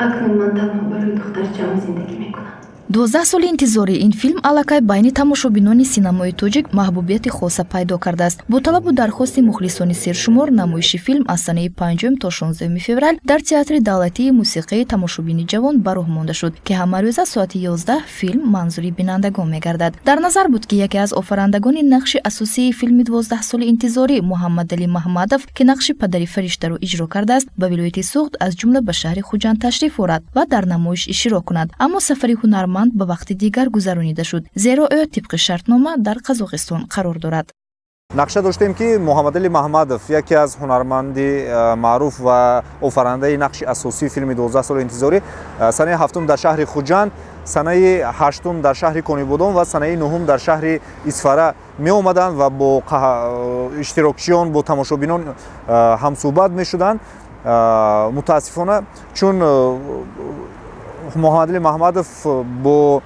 Акнун ман танҳо барои духтарчаам зиндагӣ мекунам. 12 соли интизорӣ. Ин филм аллакай байни тамошобинони синамои тоҷик маҳбубияти хоса пайдо кардааст. Бо талабу дархости мухлисони сершумор, намоиши филм аз санаи 5 то 16 феврал дар Театри давлатии мусиқии тамошобини ҷавон ба роҳ монда шуд, ки ҳамарӯза соати 11 филм манзури бинандагон мегардад. Дар назар буд, ки яке аз офарандагони нақши асосии филми 12 соли интизорӣ, Муҳаммадалӣ Маҳмадов, ки нақши падари Фариштаро иҷро кардааст, ба вилояти Суғд, аз ҷумла ба шаҳри Хуҷанд ташриф орад ва дар намоиш иштирок кунад. Аммо сафари ҳунарманд ба вақти дигар гузаронида шуд, зеро ӯ тибқи шартнома дар Қазоқистон қарор дорад. Нақша доштем, ки Муҳаммадалӣ Маҳмадов, яке аз ҳунарманди маъруф ва офарандаи нақши асосии филми 12 соли интизорӣ, санаи ҳафтум дар шаҳри Хуҷанд, санаи ҳаштум дар шаҳри Конибодом ва санаи нуҳум дар шаҳри Исфара меомаданд ва бо иштирокчиён, бо тамошобинон ҳамсӯҳбат мешуданд. Мутаассифона, чун Муҳаммадалӣ Маҳмадов бо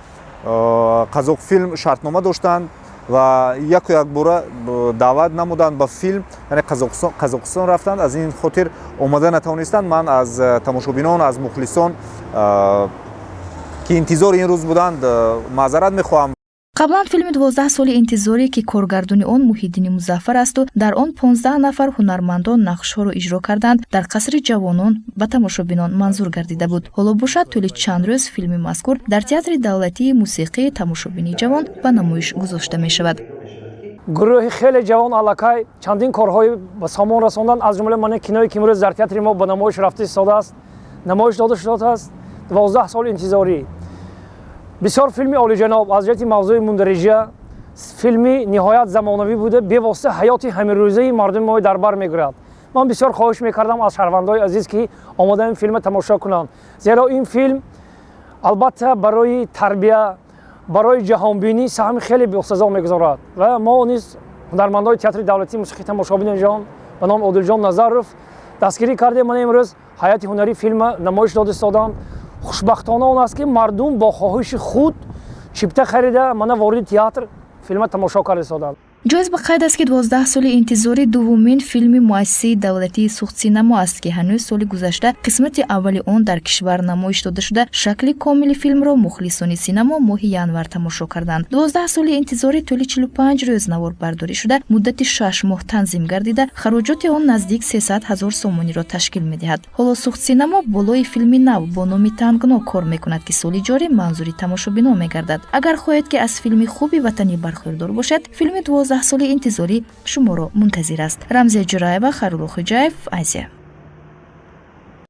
Қазоқфилм шартнома доштанд ва яку якбора даъват намуданд ба филм, яъне Қазоқистон рафтанд, аз ин хотир омада натавонистанд. Ман аз тамошобинон, аз мухлисон, ки интизори ин рӯз буданд, маъзарат мехоҳам. Қаблан филми 12 соли интизорӣ, ки коргардони он Муҳиддини Музаффар асту дар он 15 нафар ҳунармандон нақшҳоро иҷро карданд, дар Қасри ҷавонон ба тамошобинон манзур гардида буд. Ҳоло бошад, тӯли чанд рӯз филми мазкур дар Театри давлатии мусиқии тамошобини ҷавон ба намоиш гузошта мешавад. Гурӯҳи хеле ҷавон аллакай чандин корҳои ба сомон расонданд, аз ҷумла мана киное, ки имрӯз дар театри мо ба намоиш рафта истодааст, намоиш дода шудааст, 12 сол интизорӣ. Бисёр филми олиҷаноб, аз ҷиҳати мавзӯи мундариҷа филми ниҳоят замонавӣ буда, бевосита ҳаёти ҳамирӯзаи мардуми мо дар бар мегирад. Ман бисёр хоҳиш мекардам аз шаҳрвандои азиз, ки омода ин филма тамошо кунанд, зеро ин филм албатта барои тарбия, барои ҷаҳонбинӣ саҳми хеле босазо мегузорад. Ва мо низ, ҳунармандои Театри давлатии мусиқии тамошобини ҷавон ба номи Одилҷон Назаров, дастгирӣ кардем. Мана имрӯз ҳайати ҳунарии филма намоиш дода истоданд. Хушбахтона он аст, ки мардум бо хоҳиши худ чипта харида, мана вориди театр, филма тамошо карда истоданд. Ҷоиз ба қайд аст, ки 12 соли интизорӣ дуввумин филми муассисаи давлатии Суғдсинамо аст, ки ҳанӯз соли гузашта қисмати аввали он дар кишвар намоиш дода шуда, шакли комили филмро мухлисони синамо моҳи январ тамошо карданд. 12 соли интизорӣ тӯли 45 рӯз наворбардорӣ шуда, муддати 6 моҳ танзим гардида, хароҷоти он наздик 300 000 сомониро ташкил медиҳад. Ҳоло Суғдсинамо болои филми нав бо номи Тангно кор мекунад, ки соли ҷорӣ манзури тамошобинон мегардад. Агар хоҳед, ки аз филми хуби ватанӣ бархӯрдор бошед, филми 12 соли интизорӣ шуморо мунтазир аст. Рамзия Ҷураева, Хайрулло Хоҷаев, Азия.